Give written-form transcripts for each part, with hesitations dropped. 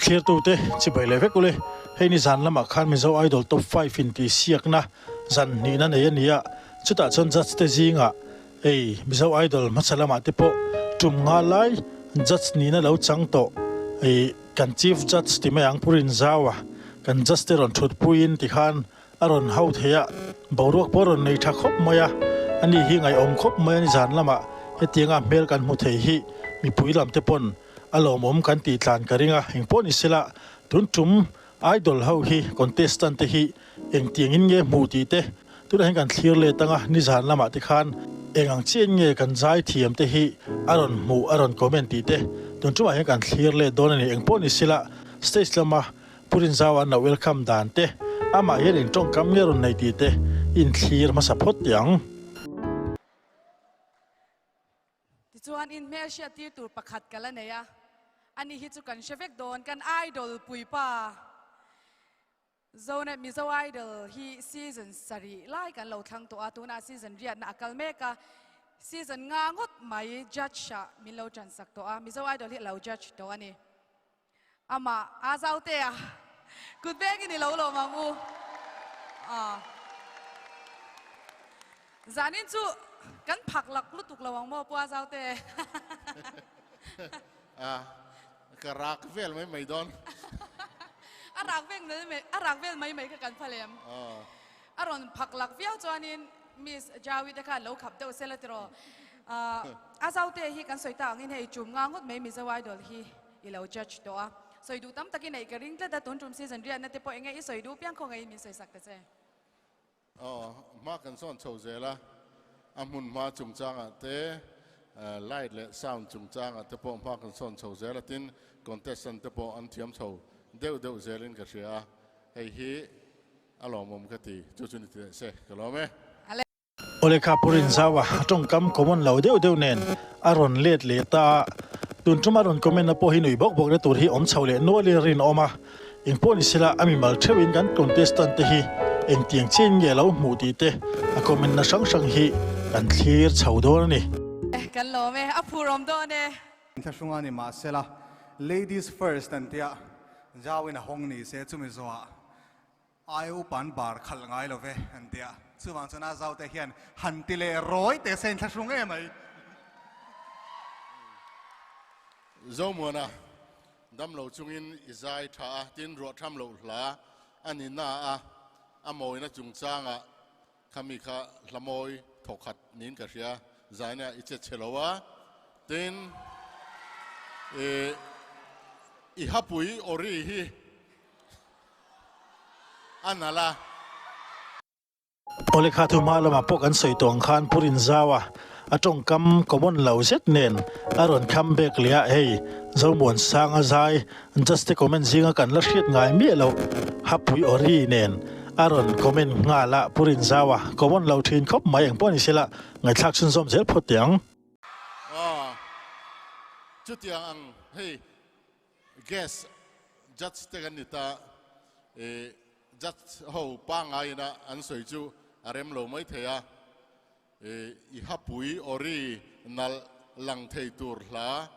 Thlirtute chibai leh vek ule, hei ni zan lamah khan Mizo Idol Top 5 intihsiakna zan hnihna nei a ni a, chutah chuan judge te zingah hei Mizo Idol hmasa lamah te pawh tum nga lai judge nihna lo chang tawh hei kan Chief Judge ti mai ang Pu Rinzaua kan judge te rawn thutpuiin tikhan A rawn hau thei a, boruak pawh a rawn nei tha khawp mai a, ani hi ngaihawm khawp mai a ni zan lamah hetianga hmel kan hmu thei hi mipui lam te pawn a lawmawm kan tih tlan ka ring a, engpawh ni sela tun tum idol ho hi contestant te hi engtiangin nge hmuh tih te tunah hian kan thlir let anga nizan lamah te khan eng ang chiah in nge kan zai thiam te hi a rawn hmuh a rawn comment tih te tun tumah hian kan thlir let dawn a ni, engpawh ni sela stage lama Pu Rinzau an lo welcome dan te, amah hian in tawngkam nge rawn nei tih te in thlir hmasa phawt teh ang. Tichuan in hmelhriat tir tur pakhat ka la nei a, ani hi chu kan hre vek dawn, kan idol puipa Zonet Mizo Idol hi season sarih lai kan lo thlang tawh a, tunah season riatna a kal mek a, season nga ngawt mai judge ah min lo tansak tawh a, Mizo Idol hi a lo judge tawh a ni. Amah a zau te a, kut vengin i lo lawm ang u. Zanin chu kan phak lak lutuk lo ang maw Pu Azau te? A, ka rak vel mai mai dawn. A rak vel mai mai, a rak vel mai mai kha kan phal em? A rawn phak lak viau chuanin Miss Jawi te khan lo khap deuh sela tiraw. Azau te hi kan sawi ta angin hei chum nga ngawt mai Mizo Idol hi. I lo judge tawh a, sawi duh tam takin ei ka ring tlat a, tun tum season riatna te pawh enge i sawi duh piang khaw ngeiin min sawi sak ta che. Aw, hma kan sawn chho zel a, a hmun hma chungchangah te, light leh sound chungchangah te pawh hma kan sawn chho zel a, tin contestant te pawh an thiam chho deuh deuh zelin ka hria a, hei hi a lawmawm ka ti, chu chu ni teh se ka lawm e. Awle kha Pu Rinzaua a tawngkam common lo deuh deuh nen a rawn let leh ta a, tun tum a rawn comment na pawh hi nui bawk bawk na tur hi awm chho leh nual in rinawm a, engpawh ni sela a mimal theuh in kan contestant te hi engtiang chian nge lo hmuh tih te a comment na hrang hrang hi kan thlir chho dawn a ni. Kan lawm e, a phurawm dawn e. Thlahrunga ni mahsela ladies first an tia Zauin a hawng ni se chumi zawhah Ai upan bar khalh ngai lo ve an ti a, chuvang chuan a zaute hian han ti leh rawi teh se inthlahrung em mai. Zomuana, Damlo chungin i zai tha a, tin ruah tham loh hla a ni na a, a mawina chungchangah khami kha hla mawi thawkhat niin ka hria, zaina i che chhe lo a, tin i hapui awri hi a nalh a. Awle kha thu hma lamah pawh kan sawi tawh ang khan Pu Rinzaua a tawngkam common lo zet nen a rawn kham bek leh a, hei Zomuansanga zai just te comment zinga kan la hriat ngai miah loh Hapui Ori nen a rawn comment nghal a, Pu Rinzaua common lo thin khawp mai engpawh ni sela ngaihthlak chhunzawm zel phawt teh ang. Aw chutiang ang hei Guest judge te kan ni ta i judge ho pangngai ina an sawi chu a rem lo mai thei a, i hapui ori nalh lang thei tur hla,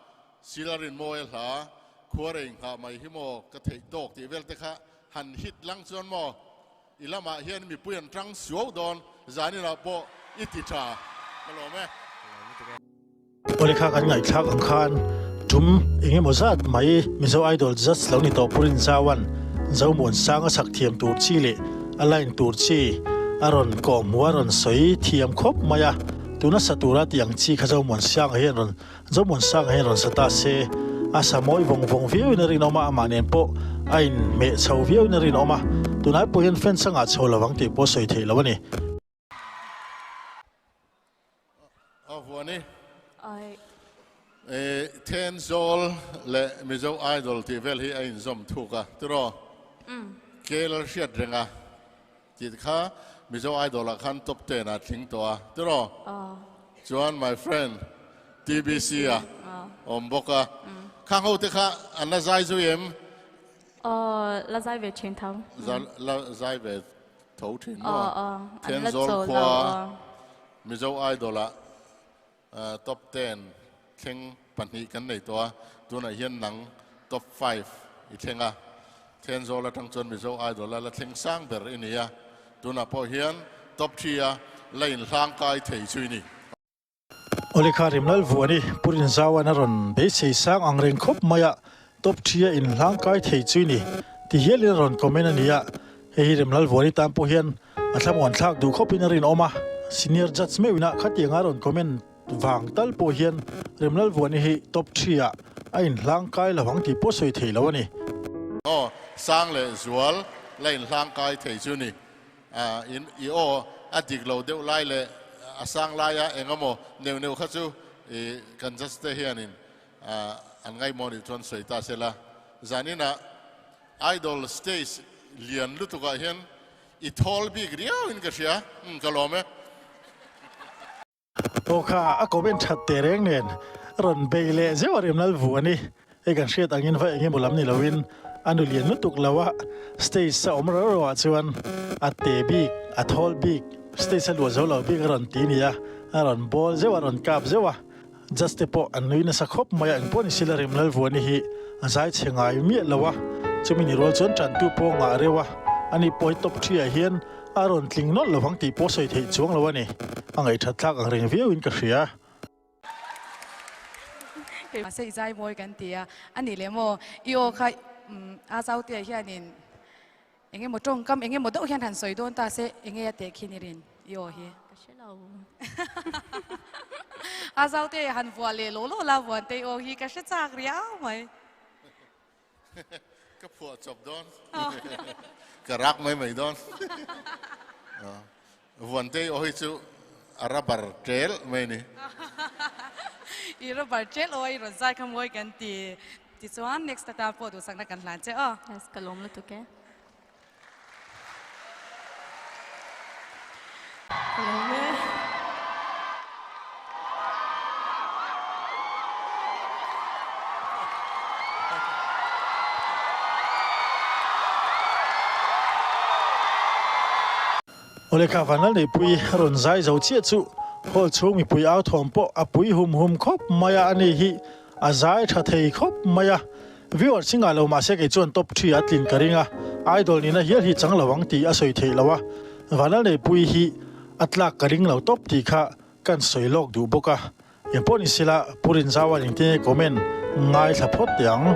Silarin Mawia hla, Khuarei nghah mai hi maw ka theih tawk tih vel te kha han hit lang chuan maw i lamah hian mipui an tang suau dawn, zaninah pawh i ti tha ka lawm e. Awle kha kan ngaihthlak ang khan tum eng emaw zat mai Mizo Idol judge lo ni tawh Pu Rinzaua'n Zomuansanga sak thiam tur chi leh a line tur chi a rawn kawh hmuh a rawn sawi thiam khawp mai a, tuna sa tura tih ang chi kha Zomuansanga hian rawn Zomuansanga hian rawn sa ta se a sa mawi vawng vawng viauin a rinawm a, amah nen pawh a inhmeh chho viauin a rinawm a, tunai pawh hian fans a ngah chho lovang tih pawh sawi theih loh a ni. A vuani. E Thenzawl leh Mizo Idol tih vel hi a inzawm thuk a, tiraw? Kel hriat reng a tih kha Mizo Idol ah khan top ten ah tling tawh a, tiraw? Chuan my friend TBC a awm bawk a, khang ho te kha an la zai zui em? Aw, la zai ve thin tho. La zai ve tho thin maw? Thenzawl khua Mizo Idol ah top ten thleng pahnih kan nei tawh a, tunah hian nang top 5 i thleng a, Thenzawl atang chuan Mizo Idol a la thleng sang ber i ni a, tunah pawh hian top thi a la inhlang kai thei chu i ni. Awle kha Rimlal Vuani Pu Rinzaua'n a rawn beisei sang ang reng khawp mai a, top thi a inhlang kai thei chu i ni ti hialin a rawn comment a ni a, hei hi Rimlal Vuani tan pawh hian a thlamuan thlak duh khawpin a rinawm a, senior judge meuhin a khatianga a rawn comment Vang tal pawh hian Remlalvuani hi top thi ah a inhlang kai lo ang tih pawh sawi thei lo a ni. Aw sang leh zual la inhlang kai thei chu ni. A in i aw a dik lo deuh lai leh a sang laia eng emaw neuh neuh kha chu i kan judge te hianin an ngaihmawh nih chuan sawi ta se la. Zaninah Idol stage lian lutukah hian i thawl bik riauin ka hria. Umm ka lawm e. Aw kha a comment that teh reng nen rawn bei leh zeuh a Remlal vu a ni. Hei kan hriat angin va eng emaw lam ni loin a nu lian lutuk lo a, stage a awm rau rau ah chuan a te bik, a thawl bik, stage a luah zo lo bik a rawn ti ni a, a rawn bawl zeuh a, a rawn kap zeuh a, judge te pawh an nui nasa khawp mai a, engpawh ni sila Remlal Vuani hi a zai chhe ngai miah lo a, chumi ni rual chuan tantu pawh ngah reuh a, ani pawh hi top thi ah hian A rawn tling nawlh lovang tih pawh sawi theih chuang lo a ni. A ngaihthat thlak ang reng viauin ka hria. Mahse i zai mawi kan ti a, a nih leh maw i aw kha a zautea hianin eng emaw tawngkam eng emaw deuh hian han sawi dawn ta se eng nge a teh khi ni rin i aw hi. Ka hre lo. A zautea han vuah leh law law la vuan te i aw hi ka hre chak riau mai. Ka phuah chawp dawn. Ka rak mai mai dawn. Vuantei aw hi chu a rubber tel mai ni. I rubber tel aw i rawn zai kha mawi kan ti. Tichuan next atan pawh duhsakna kan hlan che aw. Yes, ka lawm lutuk e. Ka lawm e. Awle kha Vanlal Neihpui rawn zai zo chiah chu hall chhung mipui au thawm pawh a pui hum hum khawp mai a, ani hi a zai tha thei khawp mai a. Viewer chi ngah lo mahse kei chuan top thi a tlin ka ring a, idol nihna hial hi chang lo ang tih a sawi theih lo a, Vanlal Neihpui hi a tlak ka ring lo tawp tih kha kan sawi lawk duh bawk a, engpawh ni sela Pu Rinzauan engtin nge comment ngaithla phawt teh ang.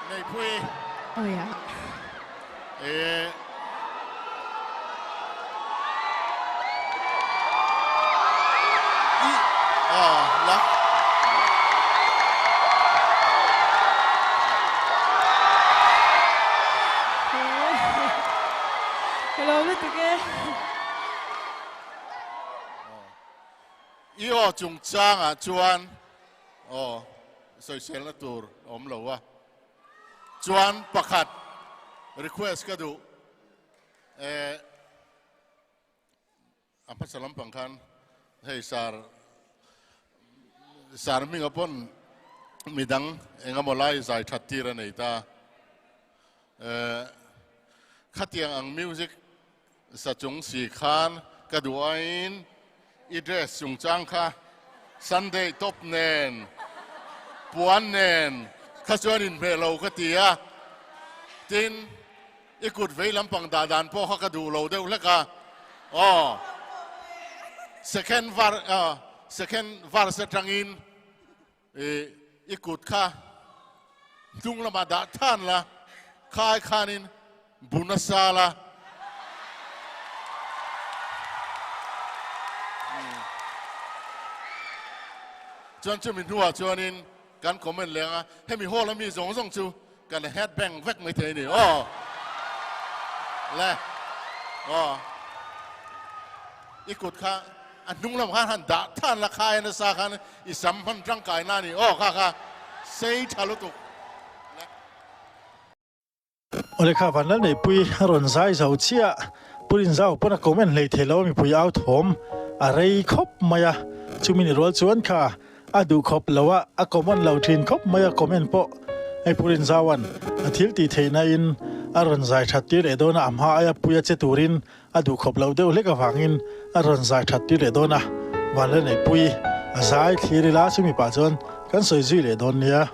Neihpui. E. I a la. Ka lo lutuk e. I aw chungchangah chuan aw sawiselna tur a awm lo a. Chuan pakhat request ka duh eh a hmasa lampang khan hei sar sar hminga pawn midang engemaw lai zai that tir a nei ta eh khatiang ang music sa chung si khan ka duh aiin i dress chungchang kha Sunday top nen puan nen kha chuan inhmeh lo ka ti a, tin i kut vei lampang dah dan pawh kha ka duh lo deuh hlek a, aw second var second verse atangin I kut kha hnung lamah dah than la, khai khanin bu nasa la. Chuan chumi hnuah chuanin kan comment leng a, hemi hall a mi zawng zawng chu kan head bang vek mai thei a ni. Aw le aw i kut kha a hnung lam khan han dah than la khai nasa khan i sam hman tangkai na ni aw kha kha sei tha lutuk le. Awle kha Vanlal Neihpui a rawn zai zo chiah Pu Rinzau pawn a comment hlei thei lo a mipui au thawm a rei khawp mai a chumi ni rual chuan kha a duh khawp lo a a comment lo thin khawp mai a comment pawh hei Pu Rinzauan a thil tih theihna in a rawn zai that tir leh dawn a a hma aia pui a che turin A duh khawp loh deuh hlek avangin a rawn zai that tir leh dawn a. Vanlalneihpuii a zai thlir ila chumi pah chuan kan sawi zui leh dawn nia.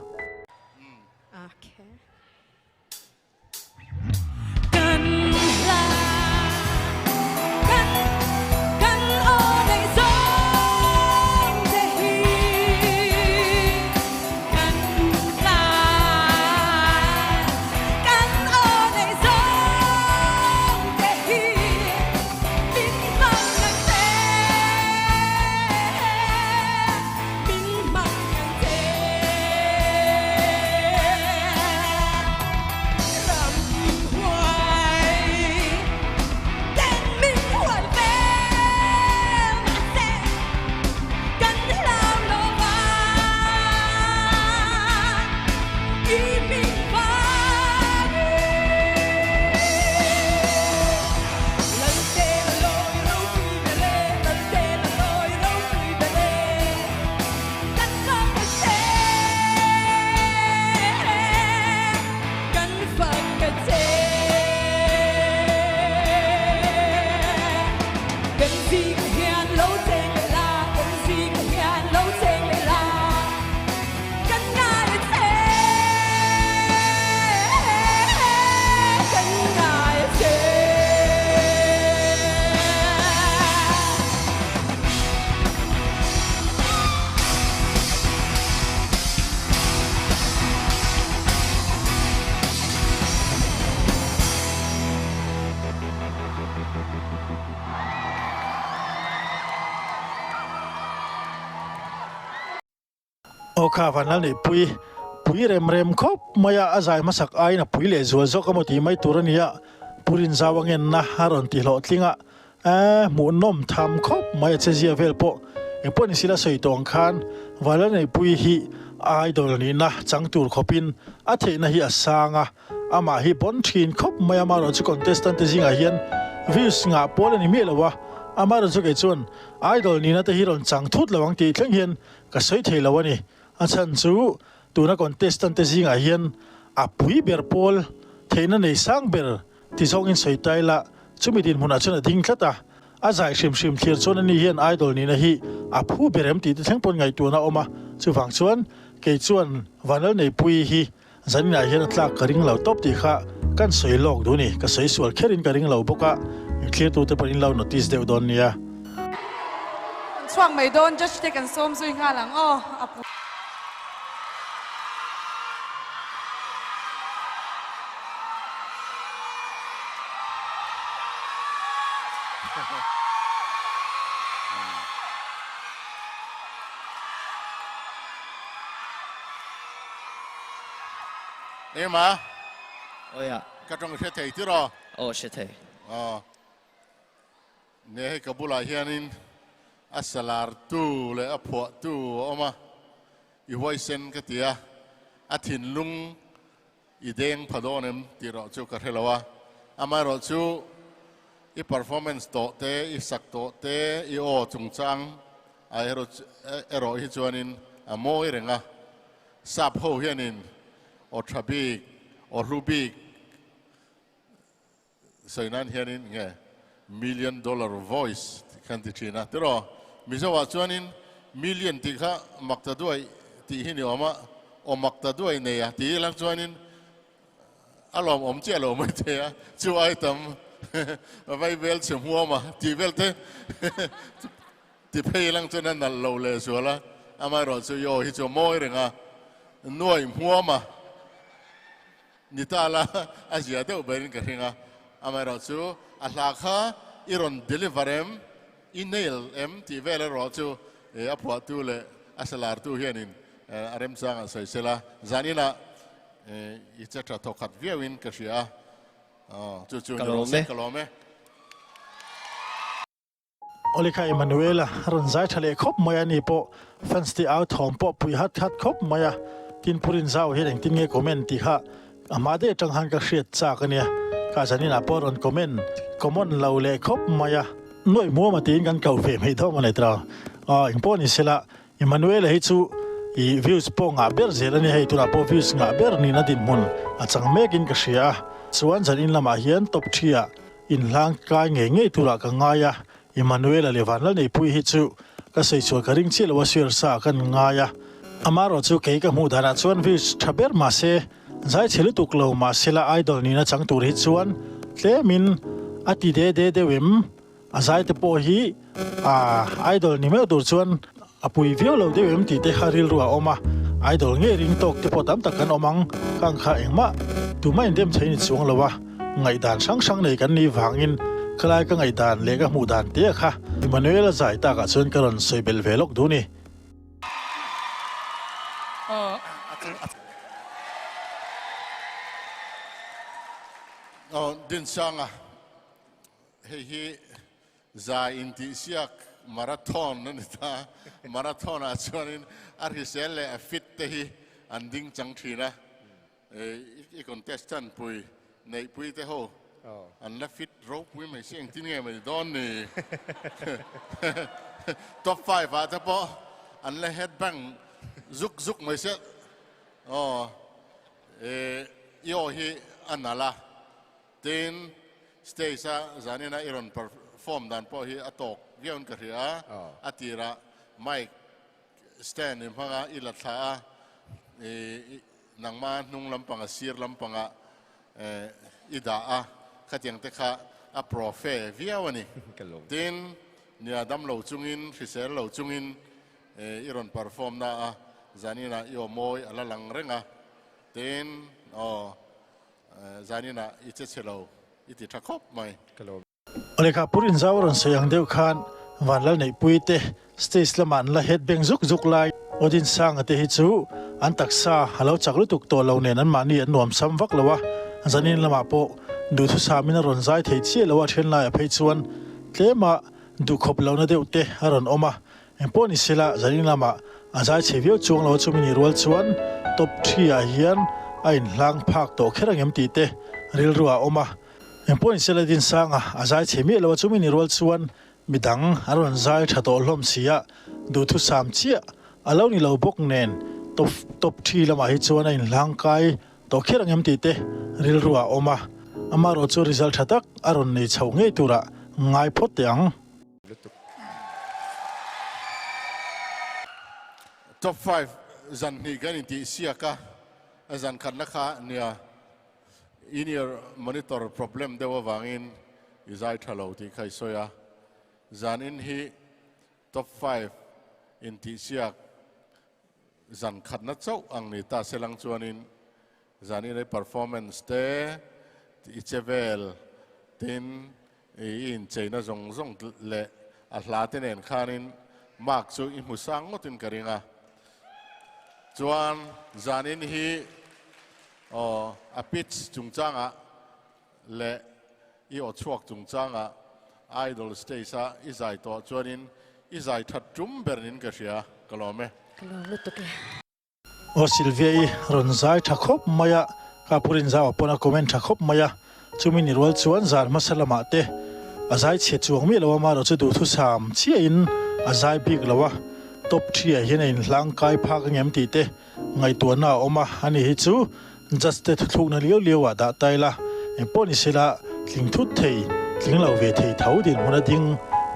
Aw kha Vanlal Neihpui pui rem rem khawp mai a, a zai hmasak aiin a pui leh zual zawk emaw tih mai tur a ni a, Pu Rinzau a ngenna a rawn ti hlawhtling a, eh hmuhnawm tham khawp mai a che zia vel pawh engpawh ni sila sawi tawh ang khan Vanlal Neihpui hi idol nihna chang tur khawpin a theihna hi a sang a, Amah hi pawn thin khawp mai a, amaherawh chu contestant te zingah hian views ngah pawl a ni miah lo a, amaherawh chu kei chuan idol nihna te hi rawn chang thut lo ang tih thleng hian ka sawi thei lo a ni. A chhan chu tuna contestant te zingah hian a pui ber pawl theihna nei sang ber ti zawngin sawi ta ila chumi dinhmunah chuan a ding tlat a, a zai hrim hrim thlir chuan ani hian idol nihna hi a phu ber em tih te thleng pawn ngaihtuahna a awm a, chuvang chuan kei chuan Vanlalneihpuii hi Zaninah hian a tlak ka ring lo tawp tih kha kan sawi lawk duh ni, ka sawi sual kherin ka ring lo bawk a, thlir tute pawhin lo notice deuh dawn nia. Kan chhuak mai dawn, judge te kan sawm zui nghal ang aw a pu. Ema? Aw ya. Ka tawng hre thei tir aw? Aw hre thei. Aw. Ne hei ka bulah hianin a salar tu leh a phuah tu a awm a, i huaisen ka ti a, a thinlung i deng pha dawn em tih erawh chu ka hre lo a, amaherawh chu i performance tawh te, i sak tawh te, i aw chungchang a erawh hi chuanin a mawi reng a, Sap ho hianin aw tha bik, aw hlu bik sawi nan hianin nge million dollar voice tih kha an ti thin a tiraw? Mizo ah chuanin million tih kha mak ta duai tih hi ni awm a, aw mak ta duai nei a tih ilang chuanin a lawmawm chiah lo mai thei a, chu ai tam vai vel chhe hmuam a tih vel te Ti phei lang chuan a nalh lo leh zual a, amaherawhchu i aw hi chu a mawi reng a, nuai hmuam a ni ta la, a zia deuh berin ka hring a, amaherawhchu a hla kha i rawn deliver em, i nail em tih vel erawh chu a phuahtu leh a salartu hianin a remchangah sawi sela, zaninah i che tha thawkhat viauin ka hria a, chu chu ni rawh se, ka lawm e. Awle kha Emmanuela a rawn zai tha leh khawp mai a ni pawh fans te au thawm pawh pui hat hat khawp mai a, tin Pu Rinzau hian engtin nge comment tih kha a hma daih atang khan ka hriat chak a nia, kha zanin ah pawh a rawn comment common lo leh khawp mai a, nuaih hmuam a tiin kan kau ve mai dawn a ni tawh a, engpawh ni sela Emmanuela hi chu i views pawh ngah ber zel a ni, hei tunah pawh views ngah ber nihna dinhmun a chang mekin ka hria a, chuan zanin lamah hian top 3 ah Inhlang kai ngei ngei turah ka ngai a, Emmanuela leh Vanlalneihpuii hi chu Ka sawi chhuah ka ring chiah lo a sir sa kan ngai a. Amarawh chu kei ka hmuh danah chuan views tha ber mahse zai chhe lutuk lo mahsela idol nihna chang tur hi chuan tlemin a ti de de deuh em? A zai te pawh hi a idol ni meuh tur chuan a pui viau lo deuh em tih te kha rilru a awm a, idol ngei ring tawk te pawh tam tak kan awm ang, kang kha engmah tumah in dem thei ni chuang lo a, ngaihdan hrang hrang nei kan nih vangin khalai ka ngaihdan leh ka hmuh dan te kha Emmanuel a zai takah chuan ka rawn sawi belh ve lawk duh ni. Aw Dinsanga. Hei hi zai intihsiak marathon a ni ta. Marathon ah chuanin a hrisel leh a fit te hi an ding chang thin a. I contestant pui neihpui te ho an la fit ropui mai si engtin nge mai dawn ni. Top 5 ah te pawh an la head bang zuk zuk mai sia. Aw i aw hi a nalh a. Tin, stage a zanina i rawn perform dan pawh hi a tawk viauin ka hria a, a tirah mic stand i hmang a, i la thla a, i nangma hnung lampanga sir lampanga i dah a, khatiang te kha a profe viau a ni. Tin, nia damlo chungin, hrisel lo chungin i rawn perform na a, zanina i aw mawi a la lang reng a, tin, aw. Zaninah i che chhe lo i ti tha khawp mai. Lehkha pur inzau a rawn sawi ang deuh khan Vanlal Neihpui te stage lamah an la head beng zuk zuk lai. Odin Sanga te hi chu an taksa a lo chak lutuk tawh lo nen anmahni an nuam sam vak lo a, zanin lamah pawh duhthusamin a rawn zai thei chiah lo a, then laiah phei chuan tlema duhkhawp lohna deuh te a rawn awm a, Engpawh ni sela, zanin lamah a zai chhe viau chuang lo a, chumi ni rual chuan top 3 ah hian a inhlang phak tawh kher angem tih te rilru ah a awm a. Engpawh ni sela, Dinsanga a zai chhe miah lo a, chumi ni rual chuan midang an rawn zai tha tawh hlawm si a, duhthusam chiah a lo ni lo bawk nen top top 3 lamah hi chuan a inhlang kai tawh kher angem tih te rilru ah a awm a. Amaherawh chu result tha tak a rawn nei chho ngei turah ngai phawt teh ang. Lutuk. Top 5 zan hnih kan intih siak a, zan khatna kha nia in-ear monitor problem deuh avangin i zai tha lo tih kha i sawi a. Zan in hi top 5 intih siak zan khatna chauh ang ni ta se lang chuanin zan in i performance te i che vel tin I incheina zawng zawng leh a hla te nen khanin mark chu i hmu sang ngawtin ka ring a. Chuan zanin hi aw a pitch chungchangah leh i aw chhuak chungchangah Idol stage a i zai tawh chuanin i zai that tum ber nin ka hria, ka lawm e. Ka lawm lutuk e. Aw Sylvia i rawn zai tha khawp mai a, ka pu Rinzau a pawn a comment tha khawp mai a, chumi ni rual chuan zan hmasa lamah te a zai chhe chuang miah lo a, amaherawh chu duhthusam chiahin a zai bik lo a, top 3 ah hian a inhlang kai phak angem tih te ngaihtuahna a awm a, ani hi chu judge te thuthlukna liau liau ah dah ta ila, engpawh ni sela tling thut thei, tling lo ve thei tho dinhmun a ding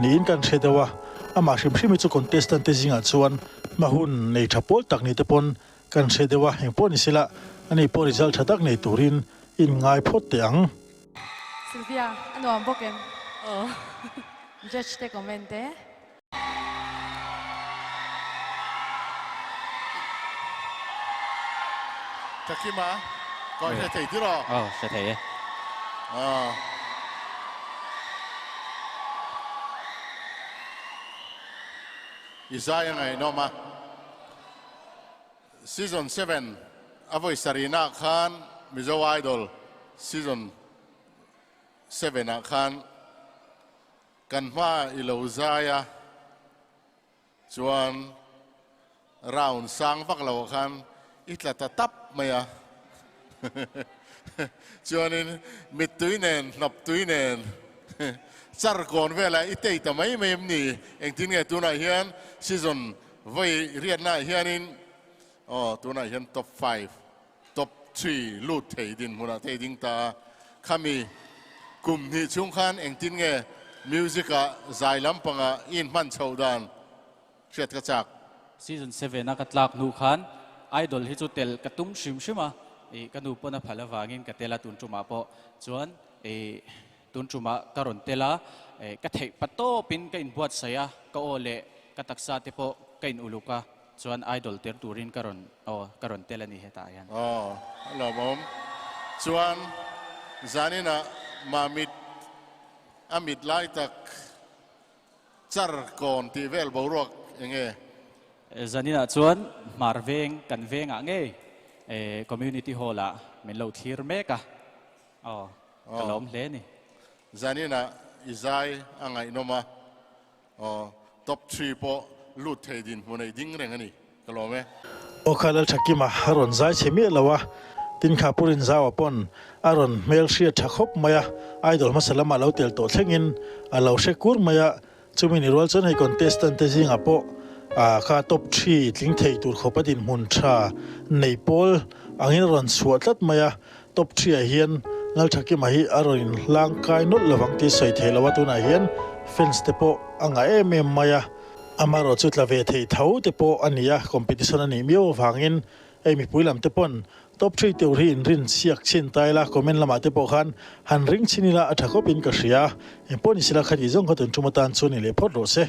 niin kan hre deuh a, amah hrim hrim hi chu contestant te zingah chuan Hma hun nei tha pawl tak ni te pawn kan hre deuh a, engpawh ni sela ani pawh result tha tak nei turin in ngai phawt teh ang. Sylvia, a nuam bawk em? Aw. Judge te comment te. Thakima, kawi hre thei tiraw? Aw, hre thei e. Aw. I zai a ngaihnawm a, Season 7 a vawi sarihna ah khan Mizo Idol Season 7 ah khan kan hma i lo zai a, chuan round sang vak lo ah khan i tla ta tap mai a, chuanin mittui nen hnap tui nen char kawn velah i tei ta mai mai em ni? Engtin nge tunah hian season vawi riatnaah hianin aw tunah hian top 5, top 3 lut thei dinhmunah te i ding ta a, khami kum hnih chhung khan engtin nge music ah zai lampangah i inhman chhoh dan? Hriat ka chak. Season 7 a ka tlak hnu khan Idol hi chu tel ka tum hrim hrim a, ih ka nu pawn a phal avangin ka tel a tun tumah pawh chuan ih tun tumah ka rawn tel a, ih ka theih pa tawpin ka inbuatsaih a, ka aw leh ka taksa te pawh ka in uluk a, chuan Idol tel turin ka rawn aw ka rawn tel a ni hetah hian. Aw a lawmawm. Chuan zaninah Mamit a mit lai tak. Char kawn tih vel boruak eng nge? Zaninah chuan Hmar veng kan vengah ngei Community Hall ah min lo thlir mek a, aw ka lawm hle ni. Zaninah i zai a ngaihnawm a, aw top three pawh lut thei dinhmun ei ding reng a ni, ka lawm e. Aw kha Lalthakima a rawn zai chhe miah lo a, tin kha Pu Rinzaua pawn a rawn hmel hriat tha khawp mai a, idol hmasa lamah lo tel tawh thlengin a lo hre kur mai a, chumi ni rual chuan hei contestant te zingah pawh kha top three tling thei tur khawpa dinhmun tha nei pawl angin a rawn chhuah tlat mai a, top three ah hian Lalthakima hi a rawn inhlang kai nawlh lovang tih sawi thei lo a, tunah hian fans te pawh a ngah em em mai a. Amaherawh chu tla ve thei tho te pawh a ni a, competition a nih miau avangin hei mipui lam te pawn top three tur hi inrin chhiak chhin ta ila, comment lamah te pawh khan han ring chhin ila a tha khawpin ka hria. Engpawh ni sela khatih zawng kha tun tum atan chuan i leh phawt rawh se.